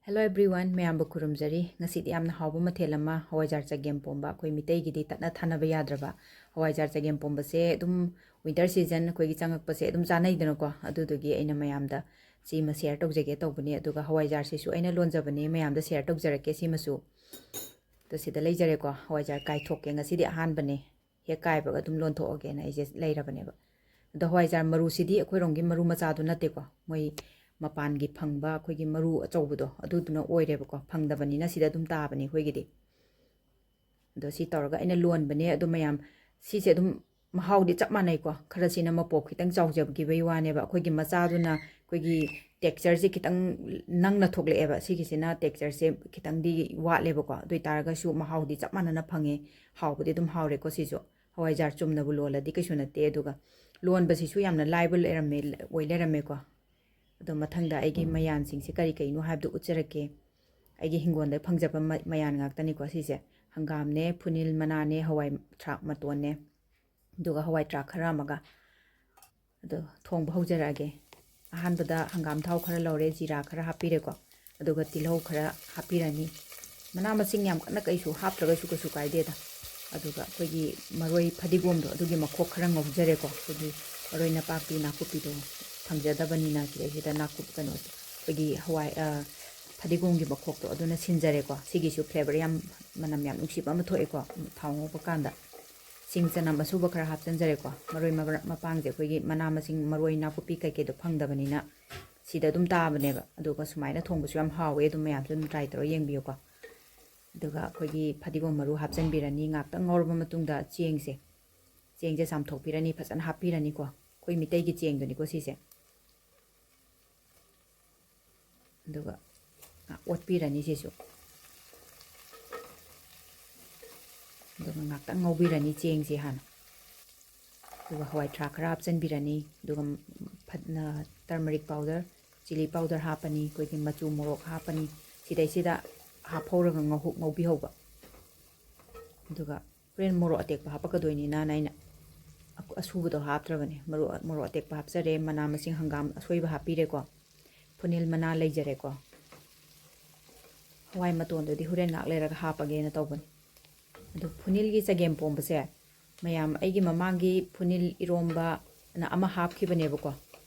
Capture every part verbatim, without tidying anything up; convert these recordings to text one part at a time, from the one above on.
Hello everyone, ꯃꯌꯥꯝꯕꯨ ꯈꯨꯔꯨꯝꯖꯔꯤ꯫ ꯉꯁꯤꯗꯤ ꯌꯥꯝꯅ ꯍꯥꯎꯕ ꯃꯊꯦꯜ ꯑꯃ, ꯍꯋꯥꯏꯖꯥꯔ ꯆꯒꯦꯝ ꯄꯣꯝꯕ, ꯑꯩꯈꯣꯏ ꯃꯤꯇꯩꯒꯤꯗꯤ ꯇꯠꯅ ꯊꯥꯅꯕ ꯌꯥꯗ꯭ꯔꯕ꯫ ꯍꯋꯥꯏꯖꯥꯔ ꯆꯒꯦꯝ ꯄꯣꯝꯕꯁꯦ ꯑꯗꯨꯝ winter season ꯑꯩꯈꯣꯏꯒꯤ ꯆꯪꯉꯛꯄꯁꯦ ꯑꯗꯨꯝ ꯆꯥꯅꯩꯗꯅꯀꯣ, ꯑꯗꯨꯗꯨꯒꯤ ꯑꯩꯅ ꯃꯌꯥꯝꯗ ꯁꯤꯃ share ꯇꯧꯖꯒꯦ ꯇꯧꯕꯅꯦ꯫ ꯑꯗꯨꯒ ꯍꯋꯥꯏꯖꯥꯔꯁꯤꯁꯨ ꯑꯩꯅ ꯂꯣꯟꯖꯕꯅꯦ, ꯃꯌꯥꯝꯗ share ꯇꯧꯖꯔꯛꯀꯦ ꯁꯤꯃꯁꯨ꯫ ꯑꯗꯣ ꯁꯤꯗ ꯂꯩꯖꯔꯦꯀꯣ, ꯍꯋꯥꯏꯖꯥꯔ ꯀꯥꯏꯊꯣꯛꯀꯦ, ꯉꯁꯤꯗꯤ ꯑꯍꯥꯟꯕꯅꯦ꯫ ꯍꯦꯛ ꯀꯥꯏꯕꯒ ꯑꯗꯨꯝ ꯂꯣꯟꯊꯣꯛꯑꯒꯦꯅ ꯑꯩꯁꯦ ꯂꯩꯔꯕꯅꯦꯕ꯫ ꯑꯗꯣ ꯍꯋꯥꯏꯖꯥꯔ ꯃꯔꯨꯁꯤꯗꯤ ꯑꯩꯈꯣꯏꯔꯣꯝꯒꯤ ꯃꯔꯨ ꯃꯆꯥꯗꯨ ꯅꯠꯇꯦꯀꯣ, ꯃꯣꯏ ꯃꯄꯥꯟꯒꯤ ꯐꯪꯕ ꯑꯩꯈꯣꯏꯒꯤ ꯃꯔꯨ ꯑꯆꯧꯕꯗꯣ, ꯑꯗꯨꯗꯨꯅ ꯑꯣꯏꯔꯦꯕꯀꯣ, ꯐꯪꯗꯕꯅꯤꯅ ꯁꯤꯗ ꯑꯗꯨꯝ ꯇꯥꯕꯅꯤ ꯑꯩꯈꯣꯏꯒꯤꯗꯤ꯫ ꯑꯗꯣ ꯁꯤ ꯇꯧꯔꯒ ꯑꯩꯅ ꯂꯣꯟꯕꯅꯦ꯫ ꯑꯗꯣ ꯃꯌꯥꯝ, ꯁꯤꯁꯦ ꯑꯗꯨꯝ ꯃꯍꯥꯎꯗꯤ ꯆꯞ ꯃꯥꯟꯅꯩꯀꯣ, ꯈꯔꯁꯤꯅ ꯃꯄꯣꯞ ꯈꯤꯇꯪ ꯆꯥꯎꯖꯈꯤꯕꯩ ꯋꯥꯅꯦꯕ꯫ ꯑꯩꯈꯣꯏꯒꯤ ꯃꯆꯥꯗꯨꯅ ꯑꯩꯈꯣꯏꯒꯤ textureꯁꯦ ꯈꯤꯇꯪ ꯅꯪꯅ ꯊꯣꯛꯂꯛꯑꯦꯕ, ꯁꯤꯒꯤꯁꯤꯅ textureꯁꯦ ꯈꯤꯇꯪꯗꯤ ꯋꯥꯠꯂꯦꯕꯀꯣ꯫ ꯑꯗꯨ ꯑꯣꯏꯇꯥꯔꯒꯁꯨ ꯃꯍꯥꯎꯗꯤ ꯆꯞ ꯃꯥꯟꯅꯅ ꯐꯪꯉꯦ, ꯍꯥꯎꯕꯗꯤ ꯑꯗꯨꯝ ꯍꯥꯎꯔꯦꯀꯣ ꯁꯤꯁꯨ꯫ ꯍꯋꯥꯏꯖꯥꯔ ꯆꯨꯝꯅꯕꯨ ꯂꯣꯜꯂꯗꯤ ꯀꯩꯁꯨ ꯅꯠꯇꯦ꯫ ꯑꯗꯨꯒ ꯂꯣꯟꯕꯁꯤꯁꯨ ꯌꯥꯝꯅ ꯂꯥꯏꯕ ꯂꯩꯔꯝꯃꯦ, ꯑꯣꯏ ꯂꯩꯔꯝꯃꯦꯀꯣ꯫ ꯑꯗꯣ ꯃꯊꯪꯗ ꯑꯩꯒꯤ ꯃꯌꯥꯟꯁꯤꯡꯁꯦ ꯀꯔꯤ ꯀꯩꯅꯣ ꯍꯥꯏꯕꯗꯨ ꯎꯠꯆꯔꯛꯀꯦ꯫ ꯑꯩꯒꯤ ꯍꯤꯡꯒꯣꯜꯗ ꯐꯪꯖꯕ ꯃ-, ꯃꯌꯥꯟ ꯉꯥꯛꯇꯅꯤꯀꯣ ꯁꯤꯁꯦ꯫ ꯍꯪꯒꯥꯝꯅꯦ, ꯐꯨꯅꯤꯜ ꯃꯅꯥꯅꯦ, ꯍꯋꯥꯏ ꯊ꯭ꯔꯥꯛ ꯃꯇꯣꯟꯅꯦ, ꯑꯗꯨꯒ ꯍꯋꯥꯏ ꯊ꯭ꯔꯥꯛ ꯈꯔ ꯑꯃꯒ꯫ ꯑꯗꯣ ꯊꯣꯡꯕ ꯍꯧꯖꯔꯛꯑꯒꯦ꯫ ꯑꯍꯥꯟꯕꯗ ꯍꯪꯒꯥꯝ ꯊꯥꯎ ꯈꯔ ꯂꯧꯔꯦ, ꯖꯤꯔꯥ ꯈꯔ ꯍꯥꯞꯄꯤꯔꯦꯀꯣ, ꯑꯗꯨꯒ ꯇꯤꯜꯍꯧ ꯈꯔ ꯍꯥꯞꯄꯤꯔꯅꯤ꯫ ꯃꯅꯥ ꯃꯁꯤꯡ ꯌꯥꯝ ꯀꯟꯅ ꯀꯩꯁꯨ ꯍꯥꯞꯇ꯭ꯔꯒꯁꯨ ꯀꯩꯁꯨ ꯀꯥꯏꯗꯦꯗ꯫ ꯑꯗꯨꯒ ꯑꯩꯈꯣꯏꯒꯤ ꯃꯔꯣꯏ ꯐꯗꯤꯒꯣꯝꯗꯣ, ꯑꯗꯨꯒꯤ ꯃꯈꯣꯛ ꯈꯔ ꯉꯧꯖꯔꯦꯀꯣ꯫ ꯑꯩꯈꯣꯏꯒꯤ ꯃꯔꯣꯏ ꯅꯄꯥꯛꯄꯤ ꯅꯥꯀꯨꯞꯄꯤꯗꯣ ꯐꯪꯖꯗꯕꯅꯤꯅ ꯁꯤꯗꯩꯁꯤꯗ ꯅꯥꯀꯨꯞ-, ꯀꯩꯅꯣ, ꯑꯩꯈꯣꯏꯒꯤ ꯍꯋꯥꯏ, ꯑ, ꯐꯗꯤꯒꯣꯝꯒꯤ ꯃꯈꯣꯛꯇꯣ ꯑꯗꯨꯅ ꯁꯤꯟꯖꯔꯦꯀꯣ꯫ ꯁꯤꯒꯤꯁꯨ flavour ꯌꯥꯝ, ꯃꯅꯝ ꯌꯥꯝ ꯅꯨꯡꯁꯤꯕ ꯑꯃ ꯊꯣꯛꯑꯦꯀꯣ, ꯊꯥꯎ ꯉꯧꯕ ꯀꯥꯟꯗ꯫ ꯁꯤꯡ ꯆꯅꯝ ꯑꯁꯨꯕ ꯈꯔ ꯍꯥꯞꯆꯤꯟꯖꯔꯦꯀꯣ꯫ ꯃꯔꯣꯏ ꯃꯄ-, ꯃꯄꯥꯡꯁꯦ ꯑꯩꯈꯣꯏꯒꯤ ꯃꯅꯥ ꯃꯁꯤꯡ, ꯃꯔꯣꯏ ꯅꯥꯀꯨꯞꯄꯤ ꯀꯩꯀꯩꯗꯣ ꯐꯪꯗꯕꯅꯤꯅ ꯁꯤꯗ ꯑꯗꯨꯝ ꯇꯥꯕꯅꯦꯕ꯫ ꯑꯗꯨꯒ ꯁꯨꯃꯥꯏꯅ ꯊꯣꯡꯕꯁꯨ ꯌꯥꯝ ꯍꯥꯎꯋꯦ, ꯑꯗꯨꯝ ꯃꯌꯥꯝꯁꯨ ꯑꯗꯨꯝ try ꯇꯧꯔ ꯌꯦꯡꯕꯤꯌꯨꯀꯣ꯫ ꯑꯗꯨꯒ ꯑꯩꯈꯣꯏꯒꯤ ꯐꯗꯤꯒꯣꯝ ꯃꯔꯨ ꯍꯥꯞꯆꯤꯟꯕꯤꯔꯅꯤ꯫ ꯉꯥꯛꯇꯪ ꯉꯧꯔꯕ ꯃꯇꯨꯡꯗ ꯆꯦꯡꯁꯦ, ꯆꯦꯡꯁꯦ ꯆꯥꯝꯊꯣꯛꯄꯤꯔꯅꯤ, ꯐꯖꯅ ꯍꯥꯞꯄꯤꯔꯅꯤꯀꯣ꯫ ꯑꯩꯈꯣꯏ ꯃꯤꯇꯩꯒꯤ ꯆꯦꯡꯗꯨꯅꯤꯀꯣ ꯁꯤꯁꯦ꯫ ꯑꯗꯨꯒ ꯉꯥꯏꯍꯥꯛ ꯑꯣꯠꯄꯤꯔꯅꯤ ꯁꯤꯁꯨ꯫ ꯑꯗꯨꯒ ꯉꯥꯛꯇꯪ ꯉꯧꯕꯤꯔꯅꯤ ꯆꯦꯡꯁꯦ ꯍꯥꯟꯅ꯫ ꯑꯗꯨꯒ ꯍꯋꯥꯏ ꯊ꯭ꯔꯥꯛ ꯈꯔ ꯍꯥꯞꯆꯤꯟꯕꯤꯔꯅꯤ꯫ ꯑꯗꯨꯒ ꯐꯠ-, turmeric powder, chilli powder ꯍꯥꯞꯄꯅꯤ, ꯑꯩꯈꯣꯏꯒꯤ ꯃꯆꯨ ꯃꯣꯔꯣꯛ ꯍꯥꯞꯄꯅꯤ꯫ ꯁꯤꯗꯩꯁꯤꯗ ꯍꯥꯞꯍꯧꯔꯒ ꯉꯧꯍꯧ-, ꯉꯧꯕꯤꯍꯧꯕ꯫ ꯑꯗꯨꯒ ꯍꯣꯔꯦꯟ ꯃꯣꯔꯣꯛ ꯑꯇꯦꯛꯄ ꯍꯥꯞꯄꯛꯀꯗꯣꯏꯅꯤꯅ ꯑꯩꯅ ꯑꯀꯨ-, ꯑꯁꯨꯕꯗꯣ ꯍꯥꯞꯇ꯭ꯔꯕꯅꯦ꯫ ꯃꯔꯣ-, ꯃꯣꯔꯣꯛ ꯑꯇꯦꯛꯄ ꯍꯥꯞꯆꯔꯦ, ꯃꯅꯥ ꯃꯁꯤꯡ ꯍꯪꯒꯥꯝ ꯑꯁꯣꯏꯕ ꯍꯥꯞꯄꯤꯔꯦꯀꯣ꯫ ꯐꯨꯅꯤꯜ ꯃꯅꯥ ꯂꯩꯖꯔꯦꯀꯣ꯫ ꯍꯋꯥꯏ ꯃꯇꯣꯟꯗꯨꯗꯤ ꯍꯣꯔꯦꯟ ꯉꯥꯏꯍꯥꯛ ꯂꯩꯔꯒ ꯍꯥꯞꯄꯒꯦꯅ ꯇꯧꯕꯅꯤ꯫ ꯑꯗꯨ ꯐꯨꯅꯤꯜꯒꯤ ꯆꯒꯦꯝ ꯄꯣꯝꯕꯁꯦ, ꯃꯌꯥꯝ, ꯑꯩꯒꯤ ꯃꯃꯥꯡꯒꯤ ꯐꯨꯅꯤꯜ ꯏꯔꯣꯝꯕꯅ ꯑꯃ ꯍꯥꯞꯈꯤꯕꯅꯦꯕꯀꯣ,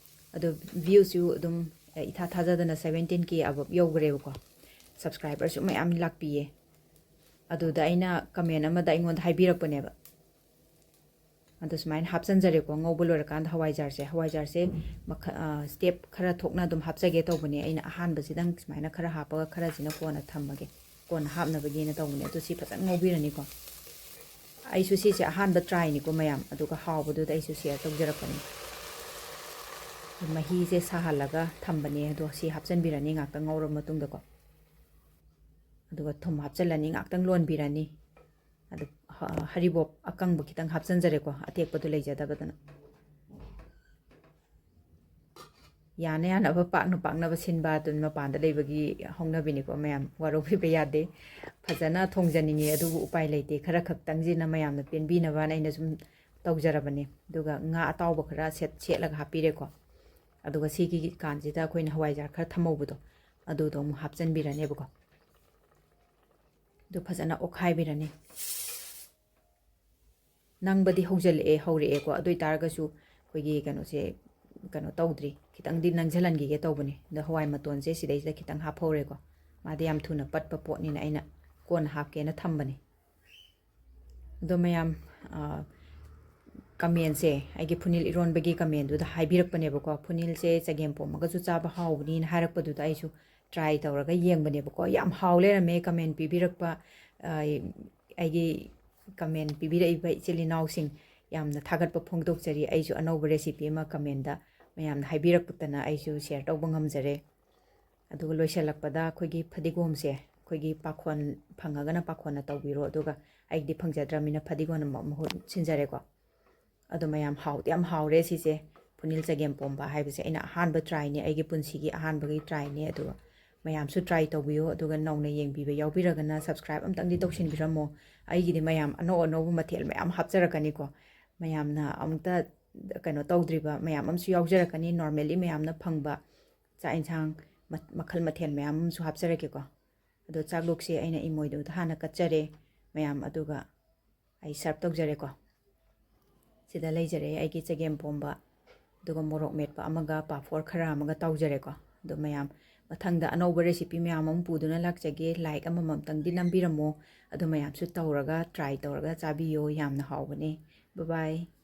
ꯑꯗꯣ ꯚ꯭ꯌꯨꯁꯨ ꯑꯗꯨꯝ, ꯑꯦ, ꯏꯊꯥ ꯊꯥꯖꯗꯅ seventeen K above ꯌꯧꯈ꯭ꯔꯦꯕꯀꯣ, ꯁꯕꯁꯀ꯭ꯔꯥꯏꯕꯔꯁꯨ ꯃꯌꯥꯝ ꯂꯥꯛꯄꯤꯌꯦ꯫ ꯑꯗꯨꯗ ꯑꯩꯅ ꯀꯃꯦꯟ ꯑꯃꯗ ꯑꯩꯉꯣꯟꯗ ꯍꯥꯏꯕꯤꯔꯛꯄꯅꯦꯕ, ꯑꯗꯣ ꯁꯨꯃꯥꯏꯅ ꯍꯥꯞꯆꯤꯟꯖꯔꯦꯀꯣ꯫ ꯉꯧꯕ ꯂꯣꯏꯔꯀꯥꯟꯗ ꯍꯋꯥꯏꯖꯥꯔꯁꯦ, ꯍꯋꯥꯏꯖꯥꯔꯁꯦ ꯃꯈ-, ꯑ, ꯁ꯭ꯇꯦꯞ ꯈꯔ ꯊꯣꯛꯅ ꯑꯗꯨꯝ ꯍꯥꯞꯆꯒꯦ ꯇꯧꯕꯅꯦ꯫ ꯑꯩꯅ ꯑꯍꯥꯟꯕꯁꯤꯗꯪ ꯁꯨꯃꯥꯏꯅ ꯈꯔ ꯍꯥꯞꯄꯒ ꯈꯔꯁꯤꯅ ꯀꯣꯟꯅ ꯊꯝꯃꯒꯦ, ꯀꯣꯟꯅ ꯍꯥꯞꯅꯕꯒꯤꯅ ꯇꯧꯕꯅꯦ꯫ ꯑꯗꯣ ꯁꯤ ꯐꯖꯅ ꯉꯧꯕꯤꯔꯅꯤꯀꯣ꯫ ꯑꯩꯁꯨ ꯁꯤꯁꯦ ꯑꯍꯥꯟꯕ tryꯅꯤꯀꯣ ꯃꯌꯥꯝ, ꯑꯗꯨꯒ ꯍꯥꯎꯕꯗꯨꯗ ꯑꯩꯁꯨ share ꯇꯧꯖꯔꯛꯄꯅꯤ꯫ ꯃꯍꯤꯁꯦ ꯁꯥꯍꯜꯂꯒ ꯊꯝꯕꯅꯦ, ꯑꯗꯣ ꯁꯤ ꯍꯥꯞꯆꯤꯟꯕꯤꯔꯅꯤ ꯉꯥꯛꯇꯪ ꯉꯧꯔꯕ ꯃꯇꯨꯡꯗꯀꯣ꯫ ꯑꯗꯨꯒ ꯊꯨꯝ ꯍꯥꯞꯆꯤꯜꯂꯅꯤ, ꯉꯥꯛꯇꯪ ꯂꯣꯟꯕꯤꯔꯅꯤ꯫ ꯑꯗꯨ ꯍ-, ꯍꯔꯤꯕꯣꯞ ꯑꯀꯪꯕ ꯈꯤꯇꯪ ꯍꯥꯞꯆꯤꯟꯖꯔꯦꯀꯣ, ꯑꯇꯦꯛꯄꯗꯣ ꯂꯩꯖꯗꯕꯗꯅ꯫ ꯌꯥꯅ ꯌꯥꯅꯕ, ꯄꯥꯛꯅ ꯄꯥꯛꯅꯕ ꯁꯤꯟꯕ ꯑꯗꯨ ꯃꯄꯥꯟꯗ ꯂꯩꯕꯒꯤ ꯍꯧꯅꯕꯤꯅꯤꯀꯣ ꯃꯌꯥꯝ, ꯋꯥꯔꯧꯕꯤꯕ ꯌꯥꯗꯦ꯫ ꯐꯖꯅ ꯊꯣꯡꯖꯅꯤꯡꯉꯦ, ꯑꯗꯨꯕꯨ ꯎꯄꯥꯏ ꯂꯩꯇꯦ꯫ ꯈꯔ ꯈꯛꯇꯪꯁꯤꯅ ꯃꯌꯥꯝꯅ ꯄꯦꯟꯕꯤꯅꯕꯅ ꯑꯩꯅ ꯁꯨꯝ ꯇꯧꯖꯔꯕꯅꯦ꯫ ꯑꯗꯨꯒ ꯉꯥ ꯑꯇꯥꯎꯕ ꯈꯔ ꯁꯦꯠ-, ꯁꯦꯠꯂꯒ ꯍꯥꯞꯄꯤꯔꯦꯀꯣ꯫ ꯑꯗꯨꯒ ꯁꯤꯒꯤ ꯀꯥꯟꯁꯤꯗ ꯑꯩꯈꯣꯏꯅ ꯍꯋꯥꯏꯖꯥꯔ ꯈꯔ ꯊꯝꯍꯧꯕꯗꯣ, ꯑꯗꯨꯗꯣ ꯑꯃꯨꯛ ꯍꯥꯞꯆꯤꯟꯕꯤꯔꯅꯦꯕꯀꯣ꯫ ꯑꯗꯨ ꯐꯖꯅ ꯑꯣꯠꯈꯥꯏꯕꯤꯔꯅꯤ꯫ ꯅꯪꯕꯗꯤ ꯍꯧꯖꯤꯜꯂꯛꯑꯦ, ꯍꯧꯔꯛꯑꯦꯀꯣ꯫ ꯑꯗꯨ ꯑꯣꯏꯇꯥꯔꯒꯁꯨ ꯑꯩꯈꯣꯏꯒꯤ ꯀꯩꯅꯣꯁꯦ, ꯀꯩꯅꯣ ꯇꯧꯗ꯭ꯔꯤ, ꯈꯤꯇꯪꯗꯤ ꯅꯪꯁꯤꯜꯍꯟꯈꯤꯒꯦ ꯇꯧꯕꯅꯦ꯫ ꯑꯗꯣ ꯍꯋꯥꯏ ꯃꯇꯣꯟꯁꯦ ꯁꯤꯗꯩꯁꯤꯗ ꯈꯤꯇꯪ ꯍꯥꯞꯍꯧꯔꯦꯀꯣ꯫ ꯃꯥꯗꯤ ꯌꯥꯝ ꯊꯨꯅ ꯄꯠꯄ ꯄꯣꯠꯅꯤꯅ ꯑꯩꯅ ꯀꯣꯟꯅ ꯍꯥꯞꯀꯦꯅ ꯊꯝꯕꯅꯦ꯫ ꯑꯗꯣ ꯃꯌꯥꯝ, ꯑ, ꯀꯃꯦꯟꯁꯦ, ꯑꯩꯒꯤ ꯐꯨꯅꯤꯜ ꯏꯔꯣꯟꯕꯒꯤ ꯀꯃꯦꯟꯗꯨꯗ ꯍꯥꯏꯕꯤꯔꯛꯄꯅꯦꯕꯀꯣ, "ꯐꯨꯅꯤꯜꯁꯦ ꯆꯒꯦꯝ ꯄꯣꯝꯃꯒꯁꯨ ꯆꯥꯕ ꯍꯥꯎꯕꯅꯤꯅ" ꯍꯥꯏꯔꯛꯄꯗꯨꯗ ꯑꯩꯁꯨ try ꯇꯧꯔꯒ ꯌꯦꯡꯕꯅꯦꯕꯀꯣ꯫ ꯌꯥꯝ ꯍꯥꯎ ꯂꯩꯔꯝꯃꯦ ꯀꯃꯦꯟ ꯄꯤꯕꯤꯔꯛꯄ, ꯑ, ꯑꯩꯒꯤ ꯀꯃꯦꯟ ꯄꯤꯕꯤꯔꯛꯏꯕ ꯏꯆꯤꯜ ꯏꯅꯥꯎꯁꯤꯡ, ꯌꯥꯝꯅ ꯊꯥꯒꯠꯄ ꯐꯣꯡꯗꯣꯛꯆꯔꯤ꯫ ꯑꯩꯁꯨ ꯑꯅꯧꯕ recipe ꯑꯃ ꯀꯃꯦꯟꯗ ꯃꯌꯥꯝꯅ ꯍꯥꯏꯕꯤꯔꯛꯇꯅ ꯑꯩꯁꯨ share ꯇꯧꯕ ꯉꯝꯖꯔꯦ꯫ ꯑꯗꯨꯒ ꯂꯣꯏꯁꯤꯜꯂꯛꯄꯗ ꯑꯩꯈꯣꯏꯒꯤ ꯐꯗꯤꯒꯣꯝꯁꯦ, ꯑꯩꯈꯣꯏꯒꯤ ꯄꯥꯈꯣꯟ ꯐꯪꯉꯒꯅ ꯄꯥꯈꯣꯟꯅ ꯇꯧꯕꯤꯔꯣ, ꯑꯗꯨꯒ ꯑꯩꯒꯤꯗꯤ ꯐꯪꯖꯗ꯭ꯔꯕꯅꯤꯅ ꯐꯗꯤꯒꯣꯝꯅ ꯃ-, ꯃꯍꯨꯠ ꯁꯤꯟꯖꯔꯦꯀꯣ꯫ ꯑꯗꯣ ꯃꯌꯥꯝ ꯍꯥꯎꯗꯤ ꯌꯥꯝ ꯍꯥꯎꯔꯦ ꯁꯤꯁꯦ꯫ ꯐꯨꯅꯤꯜ ꯆꯒꯦꯝ ꯄꯣꯝꯕ ꯍꯥꯏꯕꯁꯦ ꯑꯩꯅ ꯑꯍꯥꯟꯕ tryꯅꯦ, ꯑꯩꯒꯤ ꯄꯨꯟꯁꯤꯒꯤ ꯑꯍꯥꯟꯕꯒꯤ tryꯅꯦ꯫ ꯑꯗꯨꯒ ꯃꯌꯥꯝꯁꯨ try ꯇꯧꯕꯤꯌꯨ, ꯑꯗꯨꯒ ꯅꯧꯅ ꯌꯦꯡꯕꯤꯕ ꯌꯥꯎꯕꯤꯔꯒꯅ subscribe ꯑꯝꯇꯪꯗꯤ ꯇꯧꯁꯤꯟꯕꯤꯔꯝꯃꯣ꯫ ꯑꯩꯒꯤꯗꯤ ꯃꯌꯥꯝ ꯑꯅꯧ ꯑꯅꯧꯕ ꯃꯊꯦꯜ ꯃꯌꯥꯝ ꯍꯥꯞꯆꯔꯛꯀꯅꯤꯀꯣ꯫ ꯃꯌꯥꯝꯅ ꯑꯃꯨꯛꯇ ꯀꯩꯅꯣ ꯇꯧꯗ꯭ꯔꯤꯕ ꯃꯌꯥꯝ ꯑꯃꯁꯨ ꯌꯥꯎꯖꯔꯛꯀꯅꯤ, normally ꯃꯌꯥꯝꯅ ꯐꯪꯕ ꯆꯥꯛ ꯌꯦꯟꯁꯥꯡ ꯃ-, ꯃꯈꯜ ꯃꯊꯦꯜ ꯃꯌꯥꯝ ꯑꯃꯁꯨ ꯍꯥꯞꯆꯔꯛꯀꯦꯀꯣ꯫ ꯑꯗꯣ ꯆꯥꯛꯂꯨꯛꯁꯦ ꯑꯩꯅ ꯏꯃꯣꯏꯗꯨꯗ ꯍꯥꯟꯅ ꯀꯠꯆꯔꯦ ꯃꯌꯥꯝ, ꯑꯗꯨꯒ ꯑꯩ ꯁꯔꯞ ꯇꯧꯖꯔꯦꯀꯣ꯫ ꯁꯤꯗ ꯂꯩꯖꯔꯦ ꯑꯩꯒꯤ ꯆꯒꯦꯝ ꯄꯣꯝꯕ, ꯑꯗꯨꯒ ꯃꯣꯔꯣꯛ ꯃꯦꯠꯄ ꯑꯃꯒ ꯄꯥꯐꯣꯔ ꯈꯔ ꯑꯃꯒ ꯇꯧꯖꯔꯦꯀꯣ꯫ ꯑꯗꯣ ꯃꯌꯥꯝ, ꯃꯊꯪꯗ ꯑꯅꯧꯕ recipe ꯃꯌꯥꯝ ꯑꯃ ꯄꯨꯗꯨꯅ ꯂꯥꯛꯆꯒꯦ꯫ Like ꯑꯃꯃꯝꯇꯪꯗꯤ ꯅꯝꯕꯤꯔꯝꯃꯣ꯫ ꯑꯗꯣ ꯃꯌꯥꯝꯁꯨ ꯇꯧꯔꯒ, try ꯇꯧꯔꯒ ꯆꯥꯕꯤꯌꯣ꯫ ꯌꯥꯝꯅ ꯍꯥꯎꯕꯅꯦ꯫ Bye bye꯫